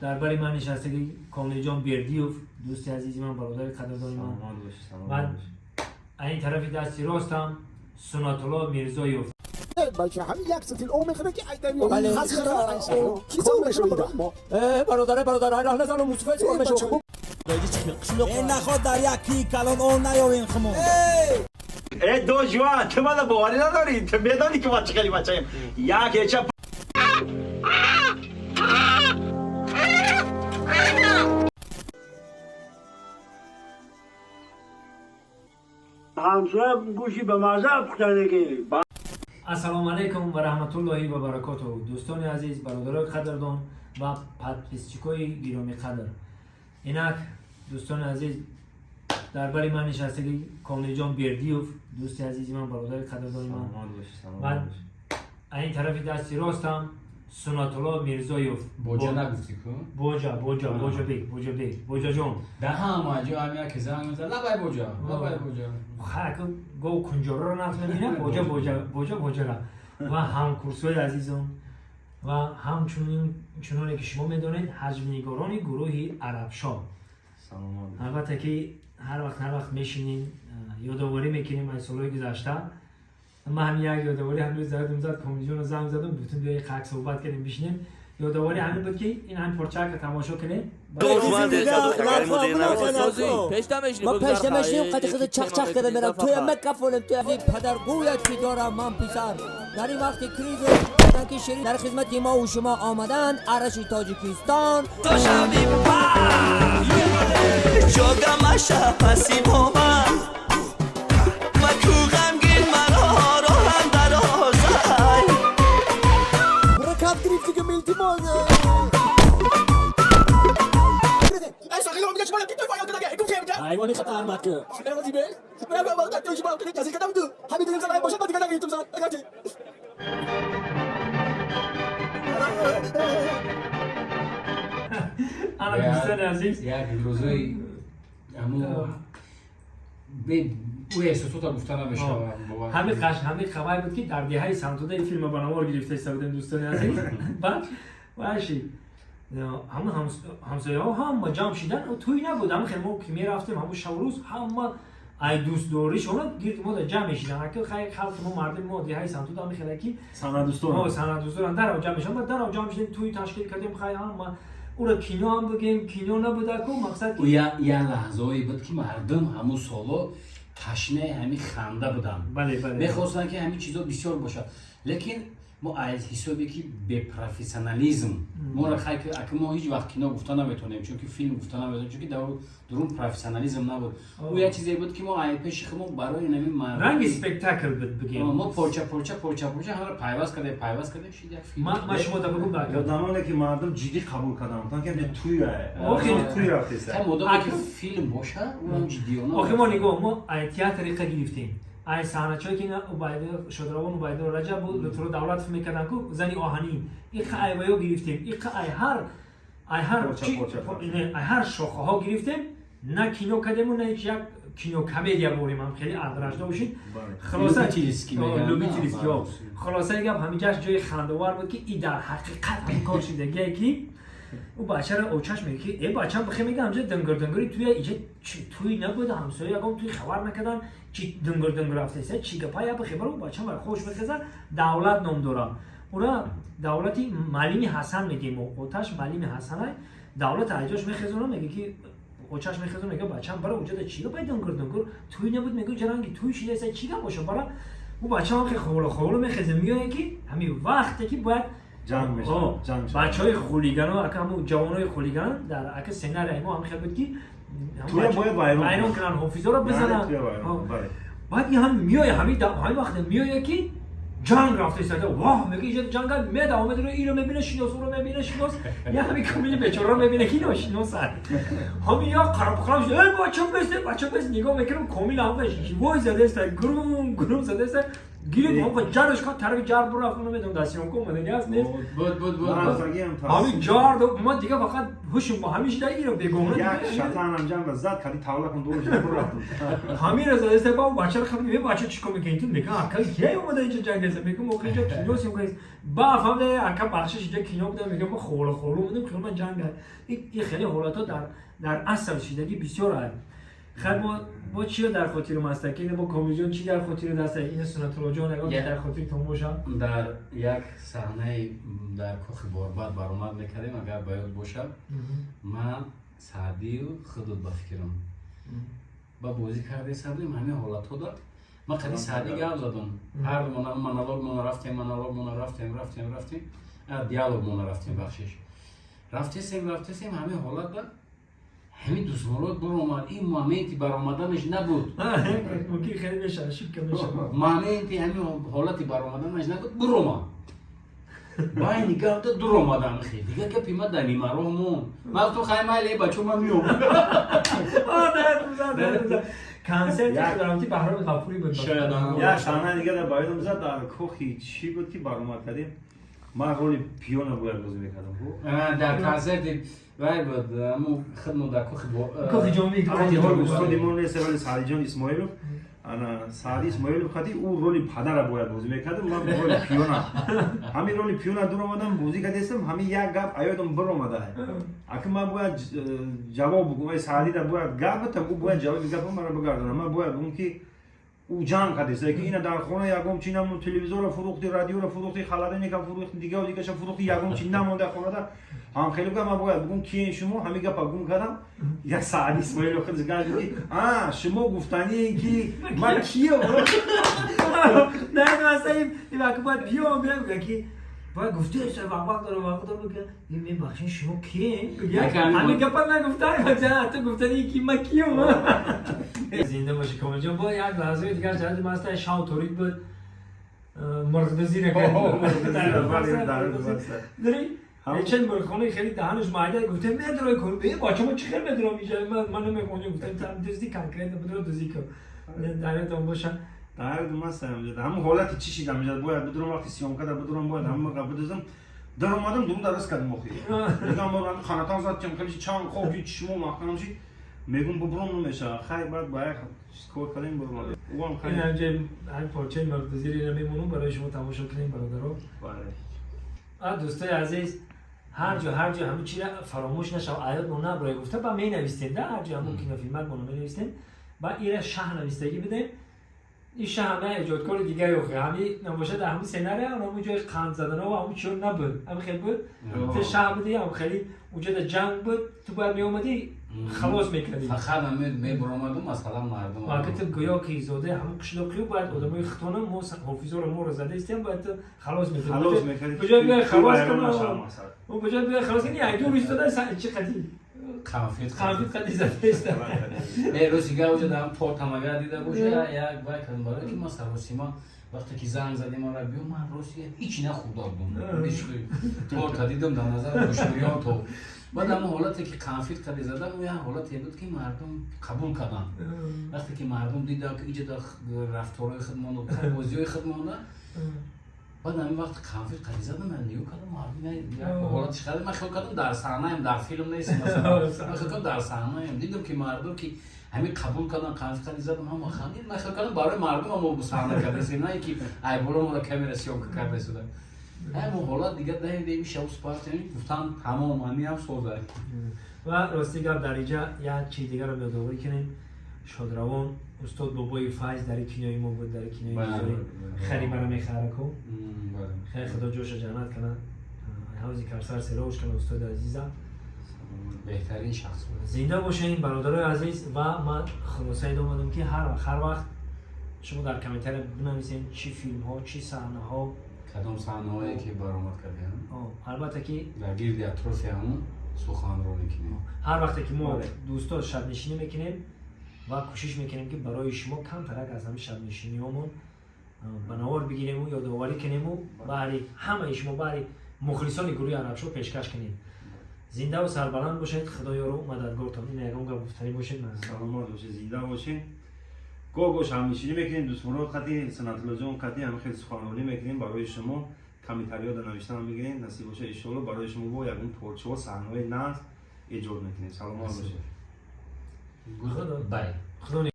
Дар бари ман нишастагӣ Комилҷон Бердиев, дӯсти азизи ман, бародари қадрдони ман. Саломат бош, саломат Ман бош. ин тарафи дасти ростам Сунатулло Мирзоев. Бача ҳамин як сатил об мехӯрад, ки Бале. Бародаре, Бародаре, бародаре, раҳ назану мусофир савор мешавам. Наход дар як кии калон он наёвем хумон. Э, до жуан, ту мана боварӣ надорӣ? Ту медонӣ, ки ман чӣ хеле бачаем. Як еча. Ҳамсоя гӯши ба маза пухтанагӣ. Ассалому алайкум ва раҳматуллоҳи ва баракотуҳ, дӯстони азиз, бародарои қадрдон ва подписчикои гиромиқадр. Инак, дӯстони азиз, дар бари ман нишастагӣ Комилҷон Бердиев, дӯсти азизи ман, бародари қадрдони ман. Саломат бош, саломат Ман бош. ин тарафи дасти ростам Сунатулло Мирзоев. Боҷа нагуфтӣ ку? Боҷа, боҷа, боҷабек, боҷабек, боҷаҷон. Да, ҳама ҷо ҳам яке занг мезад: лабай, боҷа, лабай, боҷа. Хаку гов кунҷороро нақл мебинам, боҷа, боҷа, боҷа, боҷара. Ва ҳамкурсҳои азизон ва ҳамчунин, чуноне ки шумо медонед, ҳаҷвнигорони гурӯҳи Арабшоҳ. Саломат бош. Албатта ки ҳар вақт мешинем, ёдоворӣ мекунем аз солҳои гузашта. Ман ҳамин як ёдоворӣ ҳамрӯз задум зад, Комилҷонро занг задум, гуфтум: биёи қак суҳбат кунем, бишинем. Ёдоворӣ ҳамин буд, ки ин ҳамин порчака тамошо кунем. Ма пешта мешинем, қати хиза чақ-чақ карда мерам. Туя мекафонем, туя падар гӯяд, ки дорам ман писар. Дар ин вақти кризу ки ширин дар хизмати мо у шумо омаданд араши Тоҷикистон. Ҷогамаша паси бома маку ғамгин маро роҳам дарозай. Ракат гирифтигим, илтимос. Ҳайвони хатарнок. Ана, дӯстони азиз. Як рӯзои ҳаму ӯ эҳсосота гуфта намешавад, бовар. Ҳамин қаш, ҳамин хабар буд, ки дар деҳаи Самтода ин филма ба навор гирифта иста будем, дӯстони азиз. Баъд ваши ҳама ҳамсояҳо ҳама ҷамъ шидан, тӯй набуд, ҳама хел мо ки мерафтем, ҳамун шабу рӯз ҳама ай дӯстдоришона гирд мо да ҷамъ мешидан. Аки хай халқи мо, мардуми мо, деҳаи Самтода ҳамин хеле ки Санъатдӯстон. Санъатдӯстон дарав ҷамъ мешаванд. Баъд дарав ҷамъ шидем, тӯй ташкил кардем. Хай, ҳама ура кино ҳам бигем, кино набудаку, мақсад ӯ ки як лаҳзаое буд, ки мардум ҳамун соло ташнаи ҳамин ханда буданд. бале бале Мехостанд, ки ҳамин чизо бисёр бошад, лекин мо аз ҳисобе ки бепрофессионализм моро хай аки мо ҳеҷ вақт кино гуфта наметавонем, чунки филм гуфта наметавонем, чунки дар дурун профессионализм набуд. Ӯ як чизе буд, ки мо ай пеши хумо барои нами ранги спектакл буд, бигем. Мо порча порча, порча порча ҳамаро пайваст кардем, пайваст кардем, шид як филм. Ман шумо да бигум ба Ёдамоне ки мардум ҷиддӣ қабул карданд, гуфтанд, ки ҳамҷа туй туй рафтеста. Ҳам одаме ки филм бошад, ӯам ҷиддиёна. Охи мо нигоҳ, мо ай театр иқа гирифтем, ай саҳначое ки Убайдо Шодравон, Убайдо Раҷаб, Лутфулло Давлатов мекардан ку, зани оҳанин, иқа ай ваё гирифтем, иқа ай ҳар Порча, порча, порча. Не, ай ҳар шохаҳо гирифтем, на кино кардему, на ҳеҷ, як кинокомедия борем, ҳам хеле адражда бошид. Хулоса Любительский мегӯянд, любительский. на? О. Хулосаи гап, ҳаминҷаш ҷои хандовар буд, ки и дар ҳақиқат ҳамин кор шидагие, ки ӯ бачаро очаш мега, ки э бачам бихе, мега, ҳамҷа дынгир дынгири туя, иҷа туй набуда, ҳамсоя ягон туй хабар накардан, чи дынгир дынгир рафтеса, чи гапа я бихе баро. Бачам бар хош бихеза, Давлат ном дора, ура Давлати Малими Ҳасан мегем, оташ Малими Ҳасанай. Давлат айҷош мехезона, мега ки очаш мехезона, мега: бачам, бара, уҷада чи гапай дынгир дынгир, туй набуд, мега, уҷа ранги туй шидаеса, чи гап боша, бара. Ӯ бачам хе холо холо мехезе, меояд, ки ҳамин вақте ки бояд Ҷанг мешавад, ҷанг мешавад. Бачаҳои хулигано, ака ҳамун ҷавонои хулиган, дар ака сценарияи мо ҳам хел буд, ки Туя бояд вайрон вайрон кунад. кунанд, ҳофизоро бизананд. Туя вайрон, бале. Баъд ин ҳам меояд, ҳамин вақте меояд, ки ҷанг рафта истода, воҳ, мега, иҷа ҷанг медавом медора, иро мебина, шинос, уро мебина, шинос, я ҳамин Комили бечораро мебина, ки ино шиносанд. Ҳамин як қараб қараб шуд: э, бача, бес, бача, бес. Нигоҳ мекунам, Комил ҳамаш вой задаеста, грум грум задаеста. Гирифт ҳам ҷарш кард, тарафи ҷар бурафт, намедонам дар съёмка омадаги аст нест. Буд, буд, буд. Ҳамин ҷар ма дига фақат ҳушм бо ҳамин шида ира бегона. Як шатанам ҷамба зад, кади тавла кун дур шида бурафтум. Ҳамин задаста ба бачаро хаб ме бача чӣ кор мекунӣ ту? Мегӯям, ака, кия омада инҷа ҷанг аст? Мегӯям, охир инҷа кино съёмка аст. Ба фаҳмда, ака, бахшиш, инҷа кино буда. Мегӯям, ма хола хола омадем, хиёл ман ҷанг аст. Ин хеле ҳолатҳо дар асл шидагӣ бисёр аст. Хай, бо чиё дар хотирам аст, ки бо Комилҷон чӣ дар хотират аст? Ин Сунатуллоҷон, ягон дар хотиртон бошад? Дар як саҳнаи дар кохи Борбад баромад мекардем, агар ба ёд бошад, ман, Саъдию худут, ба фикрам, ба бозӣ карда будем. Ҳамин ҳолатҳо да ман қади Саъдӣ гап задам, ҳар монолог мона рафтем, монолог мона рафтем, рафтем, рафтем, диалог мона рафтем, бахшиш, рафтесем, рафтесем. Ҳамин ҳолат да ҳамин дусмолот баромад. Ин моменти баромаданаш набуд. Мумкин хеле мешавад, шибка мешавад. Моменти ҳамин ҳолати баромаданаш набуд, буромад, байни гапда дуромадам. Хе дига гапи ма дар нимароҳ монд. Ман гуфтам, хай, майли, бачо, ман меом. Консерти худорамти Баҳроми Ғафурӣ буд. Шояд. Як саҳна дига дар ба ёдам зад, дар кохи чӣ буд ки баромад кардем, ман роли пиёна бояд бозӣ мекардам. Дар консерти вай буд, аму хидмо дар кохи кохи Ҷомӣ. Устоди мо нест, вале Саъдиҷон Исмоилов, ана Саъди Исмоилов хати ӯ роли падара бояд бозӣ мекардам, ман роли пиёна. Ҳамин роли пиёна дуромадам, бозӣ кардестам. Ҳамин як гап аёдам биромада, аки ман бояд ҷавоб бугум, Саъдида бояд гап битам, ӯ бояд ҷавоби гапа маро бигардонам. Ман бояд бугум ки ӯ ҷанг кардеста, ки ина дар хона ягон чи намон, телевизорро фурӯхти, радиоро фурӯхти, холодильника фурӯхти, дигаву дигаша фурӯхти, ягон чи намонда хонада. Ҳам хеле гап ман бояд бугум, киен шумо? Ҳамин гапа гум кардам. Як Саъди Исмоилов худаш гап ки а шумо гуфтание ки ман кием. Не, масалан, ин вақт бояд пиён биям, ки бояд гуфте, вақ вақ дорам, вақ дорам, мебахшин, шумо киен? Ҳамин гапа нагуфтан, ту гуфтани ки ман кием. Зинда боши, Комилҷон. Бо як лаҳзаи дигар ҷаҳати маста шав торик буд, мурғдузӣ накард. Чанд мурғхонаи хеле даҳанаш майда, гуфтем, медрои кун, бача, мо чӣ хел медром инҷа? Ман намехонем. Гуфтем, дуздӣ конкретно бидро, дуздӣ кун. Дар ёдтон боша. Дар ёдам аст, ҳамун ҳолати чӣ шидам, бояд бидурам, вақти съёмкада бидурам, бояд ҳамин бидузам. Даромадам, дурун дарас кардам, охи дигам ханатан зад, хеле чанд хоки чишмо маҳкам шид. Мегум, бубуром, намешава. Хай, баъд ба як кор кардем, буромадем. Ин ҳамҷа ҳамин порчаи мурғдузиро мемонам, барои шумо тамошо кунем, бародаро. Дӯстои азиз, ҳар ҷо, ҳар ҷо ҳамин чиза фаромӯш нашав, аёд мо наброя гуфта ба менавистем да, ҳар ҷо ҳамун кинофилмак моно менавистем, ба ира шаҳ навистагӣ бидем. Ин шаҳ ҳама эҷодкори дигаре, охи ҳами набошад, дар ҳамун сценария ҳамун ҷои қанд заданаву ҳамун чиё набуд, ҳамин хел буд. Ту шаҳ будӣ, ҳам хеле уҷа да ҷанг буд, ту бояд меомадӣ, халос мекардӣ. Фақат мебуромаду, масалан, мардум. Ака, ту гӯё ки зодаи ҳамун қишлоқиё, бояд одамои хитона мо ҳофизоро моро зада истем, бояд ту халос мекардӣ. Куҷо биёй халос кун, куҷо биёй халос кун, ай дур истода чӣ қадӣ қанфит. Қанфит қадӣ зада иста. Не, рости гап, уҷа дар тортам агар дида боша, як вай кардам, барое ки ман саросима вақте ки занг задем, мара биё, ман рости ҳеҷ нахӯрда будам, торта дидам, дар назар гӯшмиён то баъд ҳамон ҳолате ки қанфит қади задам, як ҳолате буд ки мардум қабул карданд. Вақте ки мардум диданд ки иҷа рафторҳои худ монда, бозиҳои худ монда, баъд ҳамин вақт қанфит қади задам, ман нигоҳ кардам, мардум ҳолати шикард. Ман хиёл кардам дар саҳнаем, дар филм нест, ман хиёл кардам дар саҳнаем. Дидам ки мардум ки ҳамин қабул карданд, қанфит қади задам, ҳама хандид. Ман хиёл кардам барои мардум мо саҳна кардасем, на ин ки айборо моро камера съёмка кардасуда. Ҳамон ҳолат дигар даҳем шаб спартем, гуфтам, тамом, ҳамин ҳам соза. Ва рости гап, дар инҷа як чиз дигарро ёдоварӣ кунем. Шодравон устод Бобои Файз дар кинои мо буд, дар кинои хари мара мехараку. Хеле худо ҷоша ҷаннат кунад, ҳавзи Кавсар серош кунад устоди азизам. Беҳтарин шахс. Зинда бошед, бародарои азиз. Ва ман хулосае омадам, ки ҳар вақт шумо дар комментария бинависед, чӣ филмҳо, чӣ саҳнаҳо, Кадом саҳнаҳое ки баромад кардем, албатта ки дар гирди атрофи ҳамун суханронӣ кунем. Ҳар вақте ки мо дӯсто шабнишинӣ мекунем ва кӯшиш мекунем, ки барои шумо камтарак аз ҳамин шабнишиниҳомон ба навор бигирему ёдоварӣ кунему баҳри ҳамаи шумо, баҳри мухлисони гурӯҳи Арабшо пешкаш кунем. Зиндаву сарбаланд бошед, Худо ёру мададгортон. Ин ягон гап гуфтанӣ бошед? Саломат бошед, зинда бошед. Гоҳ-гоҳ шамнишинӣ мекунем, Дӯстмурод қати, Санатуллоҷон қати, ҳамин хеле суханронӣ мекунем барои шумо. Комментариҳо да навиштан мегирем, насиб боша, иншоалло, барои шумо бо ягон порчаҳо, саҳнаҳои нағз эҷод мекунем. Саломат бошед. Бай. Худо.